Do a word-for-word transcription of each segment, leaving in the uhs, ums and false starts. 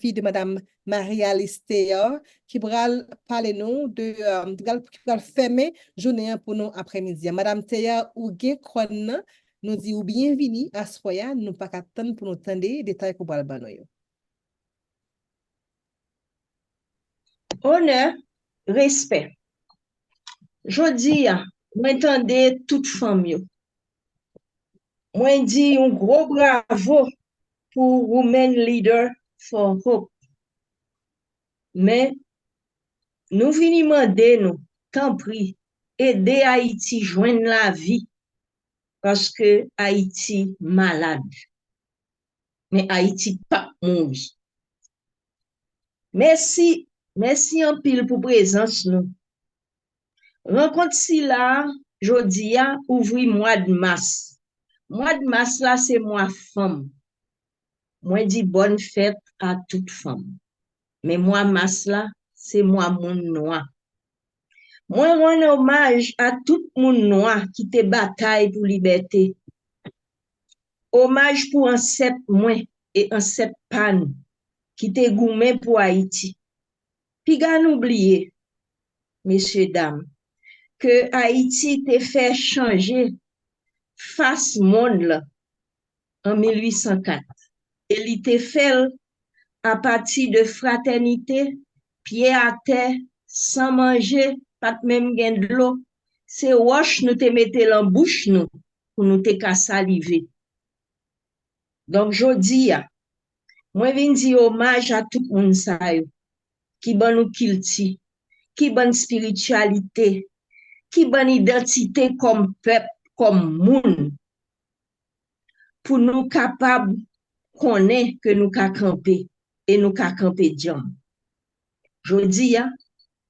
fi de Madam Marie Alice Théard, ki pral pale nou de, euh, ki pral, ki pral fèmen jounen an pou nou aprèmidi a. Madam Théard, ou gen kwòn nan, nou di ou byenvini aswè a, nou pa ka tann pou nou tande detay ke w pral ban nou yo. Onè, respè. Jodi a, mwen tande tout fanm yo. Mwen di yon gwo bravo pou Women Leader for Hope. Men, nou vini mande nou, tanpri, ede Ayiti jwenn lavi, paske Ayiti malad. Men Ayiti p ap mouri. Mèsi, mèsi anpil pou prezans nou. Rankont sila a, jodi a, ouvri mwa d mas. Mwa d mas la se mwa fanm. Mwen di bòn fèt a tout fanm. Men mwa mas la, se mwa moun nwa. Mwen rann omaj a tout moun nwa ki te batay pou libète. Omaj pou ansèt mwen e ansèt pa nou ki te goumen pou Ayiti. Piga nou bliye, mesye dam, ke Ayiti te fè chanje fas monn lan an mil uit san kat. E li te fè l apati de fratènite, pye atè, san manje, pa t menm gen dlo. Se wòch nou te mete lan bouch nou pou nou te ka salive. Donk, jodi a, mwen vin di omaj a tout moun sa yo ki ban nou kilti, ki ban n espirityalite, ki ban n idantite kòm pèp, kòm moun, pou nou kapab konnen ke nou ka kanpe e nou ka kanpe djanm. Jodi a,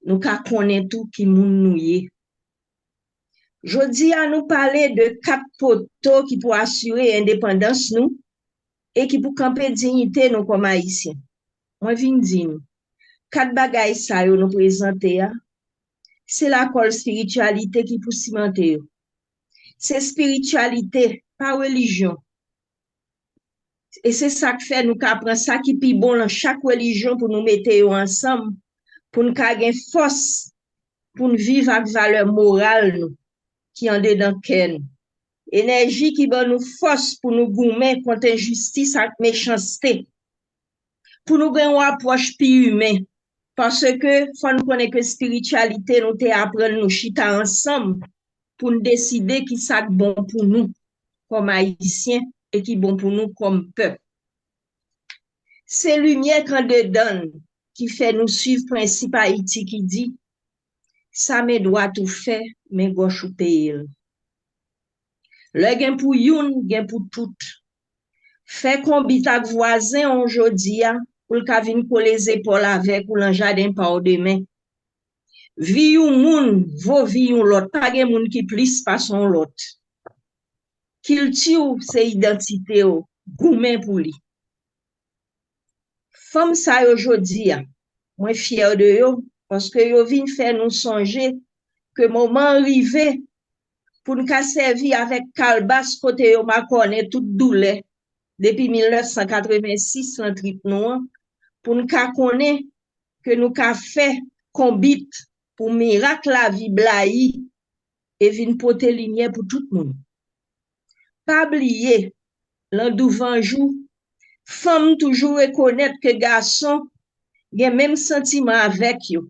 nou ka konnen tou ki moun nou ye. Jodi a, nou pale de kat poto ki pou asire endepandans nou e ki pou kanpe diyite nou kòm Ayisyen. Mwen vin di nou, kat bagay sa yo nou prezante a, se lakòl espirityalite ki pou simante yo. Se espirityalite, pa relijyon. E se sa k fè nou ka pran sa ki pi bon lan chak relijyon pou nou mete yo ansanm, pou n ka gen fòs pou n viv ak valè moral nou ki andedan kè nou. Enèji ki ban nou fòs pou nou goumen kont enjistis ak mechanste. Pou nou gen yon apwòch pi imen, paske fò n konnen ke espirityalite nou te aprann nou chita ansanm pou n deside ki sa k bon pou nou kòm Ayisyen e ki bon pou nou kòm pèp. Se limyè k andedan n ki fè nou swiv prensip Ayiti ki di, sa men dwat ou fè, men gòch ou peye l. Lè gen pou youn, gen pou tout. Fè konbit ak vwazen w jodi a pou l ka vin kole zepòl avèk ou lan jaden pa w demen. Vi yon moun vo vi yon lòt, pa gen moun ki plis pase yon lòt. Kilti w se idantite w, goumen pou li. Fanm sa yo jodi a, mwen fyè de yo, paske yo vin fè nou sonje ke moman an rive pou n ka sèvi avèk kalbas kote yo makònen tout doulè depi mil nèf san katrevensis lan trip nou an, pou n ka konnen ke nou ka fè konbit pou mirak lavi blayi e vin pote limyè pou tout moun. Pa bliye, lan douvanjou, fanm toujou rekonèt ke gason gen menm santiman avèk yo.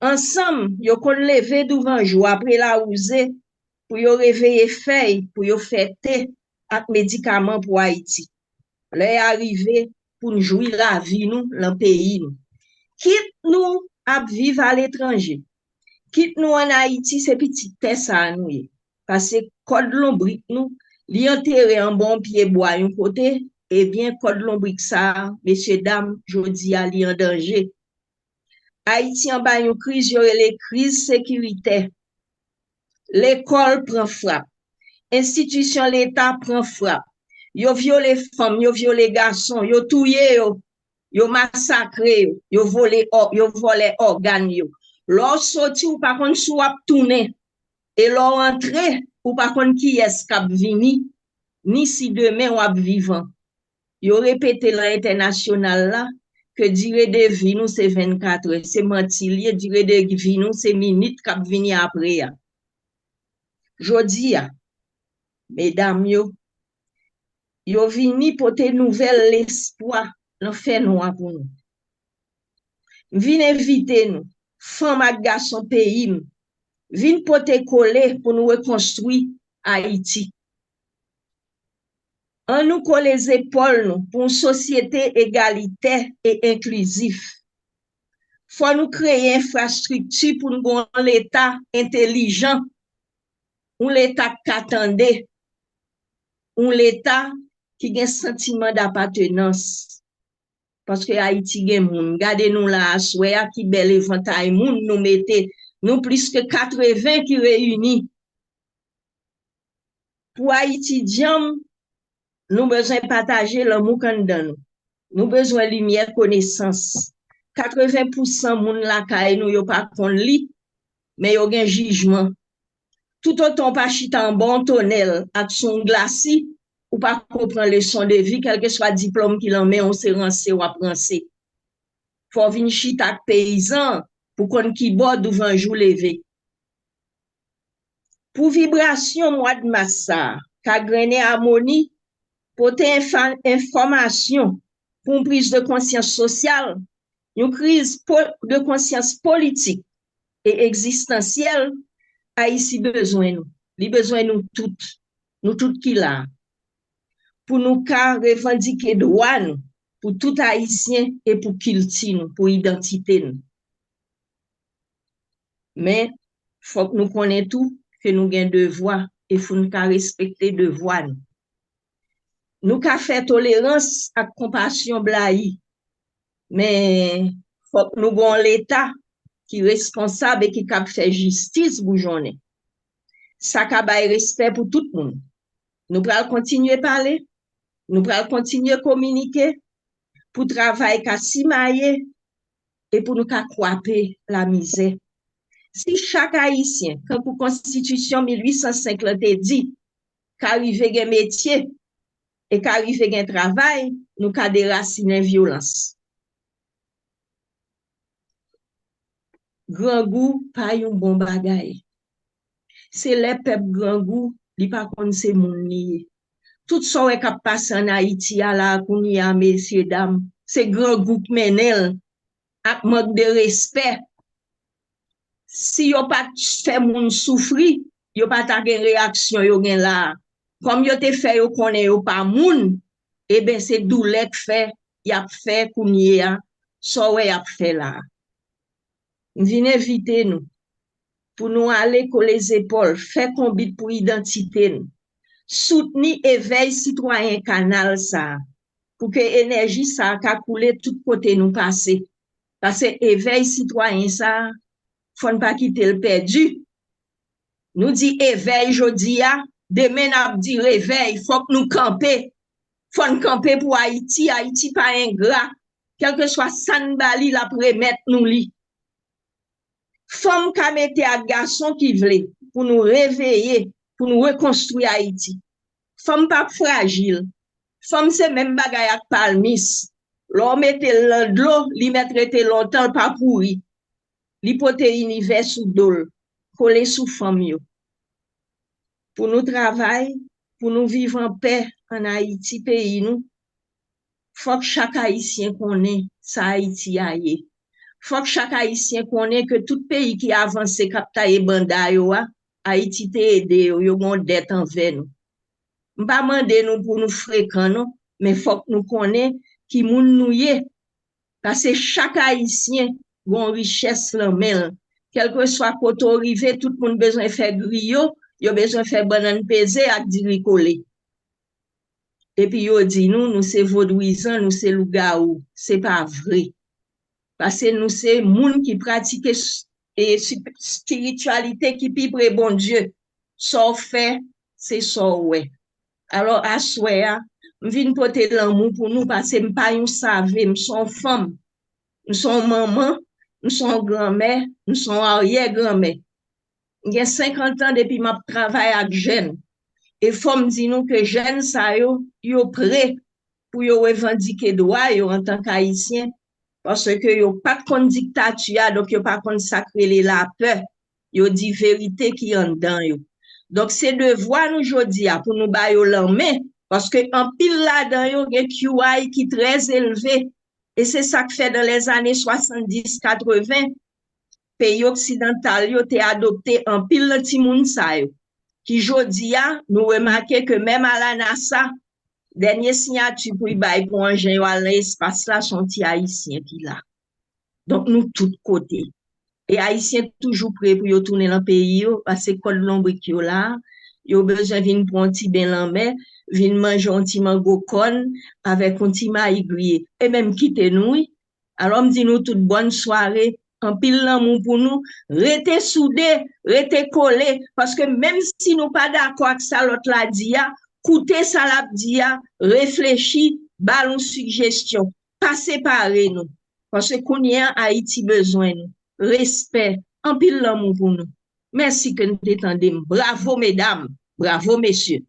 Ansanm, yo konn leve douvanjou apre lawouze pou yo reveye fèy, pou yo fè te ak medikaman pou Ayiti. Lè a rive pou n jwi lavi nou lan peyi nou. Kit nou ap viv aletranje, kit nou ann Ayiti, se pitit tè sa a nou ye. Pase kòd lonbrik nou, li antere anba yon pye bwa yon kote, ebyen kòd lonbrik sa a, mesye dam, jodi a li an danje. Ayiti anba yon kriz yo rele kriz sekiritè. Lekòl pran frap. Enstitisyon leta pran frap. Yo vyole fanm, yo vyole gason, yo touye yo, yo masakre yo, yo vole, yo vòlè ògàn yo. Lè w soti, ou pa konn si w ap tounen. E lè w antre, ou pa konn kiyès k ap vini, ni si demen w ap vivan. Yo repete lan entènasyonal la, ke dire de vi nou se vennkatrè. Se manti l ye, dire de vi nou se minit k ap vini apre a. Jodi a, medam yo, yo vini pote nouvèl lespwa nan fènwa pou nou. M vin envite nou, fanm ak gason peyi m, vin pote kole pou nou rekonstwi Ayiti. An nou kole zepòl nou pou yon sosyete egalitè e enklizif. Fò nou kreye enfrastrikti pou nou gen yon Leta entelijan, yon Leta k ka tande, yon Leta ki gen santiman dapatenans. Paske Ayiti gen moun. Gade nou la aswè a, ki bèl evantay moun nou mete. Nou plis ke katreven ki reyini. Pou Ayiti djanm, nou bezwen pataje lanmou k anndan nou. Nou bezwen limyè konesans. Katreven pousan moun lakay nou yo pa konn li, men yo gen jijman. Toutotan w pa chita anba yon tonèl ak sou yon glasi, ou pa ko pran leson de vi, kèlkeswa diplòm ki lan men w, se ranse w ap ranse. Fò w vin chita ak peyizan pou konn kibò douvan jou leve. Pou vibrasyon mwa d mas sa a, ka grennen amoni, pote enfòmasyon pou yon priz de konsyans sosyal, yon kriz de konsyans politik e egzistansyèl, Ayiti bezwen nou. Li bezwen nou tout. Nou tout ki la a. Pou nou ka revandike dwa nou, pou tout Ayisyen e pou kilti nou, pou idantite nou. Men, fòk nou konnen tou ke nou gen devwa e fò n ka respekte devwa nou. Nou ka fè tolerans ak konpasyon blayi, men fòk nou gen yon Leta ki responsab e ki kab fè jistis boujonnen. Sa ka bay respè pou tout moun. Nou pral kontinye pale, nou pral kontinye kominike pou travay ka simaye e pou nou ka kwape lamizè. Si chak Ayisyen, kankou Konstitisyon mil uit san senk lan te di, ka rive gen metye e ka rive gen travay, nou ka derasinen vyolans. Grangou pa yon bon bagay. Se lè pèp grangou, li pa konn se moun li ye. Tout sa w wè k ap pase ann Ayiti a la a kounye a, mesye dam, se grangou k mennen l, ak mank de respè. Si yo pa t fè moun soufri, yo pa ta gen reyaksyon yo gen la a. Kòm yo te fè yo konnen yo pa moun, eben, se doulè k fè y ap fè kounye a sa w wè y ap fè la a. M vin envite nou pou nou ale kole zepòl, fè konbit pou idantite n, soutni evèy sitwayen kanal sa a, pou ke enèji sa a ka koule tout kote nou pase. Paske evèy sitwayen sa a, fò n pa kite l pèdi. Nou di evèy jodi a, demen n ap di revèy, fòk nou kanpe. Fò n kanpe pou Ayiti, Ayiti pa engra, kèlkeswa sa n ba li, l ap remèt nou li. Fanm ka mete ak gason ki vle pou nou reveye, pou nou rekonstwi Ayiti. Fanm pa frajil. Fanm se menm bagay ak palmis. Lè w mete l nan dlo, li mèt rete lontan, l pa pouri. Li pote inivè sou do l, kole sou fanm yo. Pou nou travay, pou nou viv anpè ann Ayiti, peyi nou, fòk chak Ayisyen konnen sa Ayiti a ye. Fòk chak Ayisyen konnen ke tout peyi ki avanse k ap taye banda yo a, Ayiti te ede yo, yo gen yon dèt anvè nou. M pa mande nou pou nou frekan non, men fòk nou konnen ki moun nou ye. Paske chak Ayisyen gen yon richès lan men l. Kèlkeswa kote w rive, tout moun bezwen fè griyo, yo bezwen fè bannann peze ak diri kole. Epi yo di nou, nou se vodouyizan, nou se lougawou. Se pa vre. Paske nou se moun ki pratike s-, e, sip-, espirityalite ki pi pre Bondye. Sa w fè, se sa w wè. Alò, aswè a, m vin pote lanmou pou nou, paske m pa yon save, m se yon fanm. M se yon manman, m se yon granmè, m se yon aryè granmè. M gen senkant an depi m ap travay ak jèn. E fò m di nou ke jèn sa yo, yo pre pou yo revandike dwa yo antanke Ayisyen, Paske yo pa t konn diktati a, donk yo pa konn sa k rele lapè. Yo di verite ki anndan yo. Donk, se devwa nou jodi a pou nou ba yo lanmen, paske anpil ladan yo gen Q I ki trè elve. E se sa k fè, dan lèzane swasanndis, katreven, peyi oksidantal yo te adopte anpil nan timoun sa yo. Ki jodi a, nou remake ke menm a la NASA, dènye siyati pou y bay pou anjen yo al nan espas la, se yon ti Ayisyen ki la. Donk, nou tout kote. E Ayisyen toujou pre pou yo tounen nan peyi yo, paske kòd lonbrik yo la, yo bezwen vin pran yon ti ben lanmè, vin manje yon ti mango kòn avèk yon ti mayi griye. E menm kite nou, wi. Alò, m di nou tout bòn sware, anpil lanmou pou nou, rete soude, rete kole, paske menm si nou pa dakò ak sa lòt la di a, koute sa l ap di a, reflechi, ba l yon sijesyon, pa separe nou. Paske kounye a, Ayiti bezwen nou. Respè, anpil lanmou pou nou. Mèsi ke n te tande m. Bravo, medam. Bravo, mesye.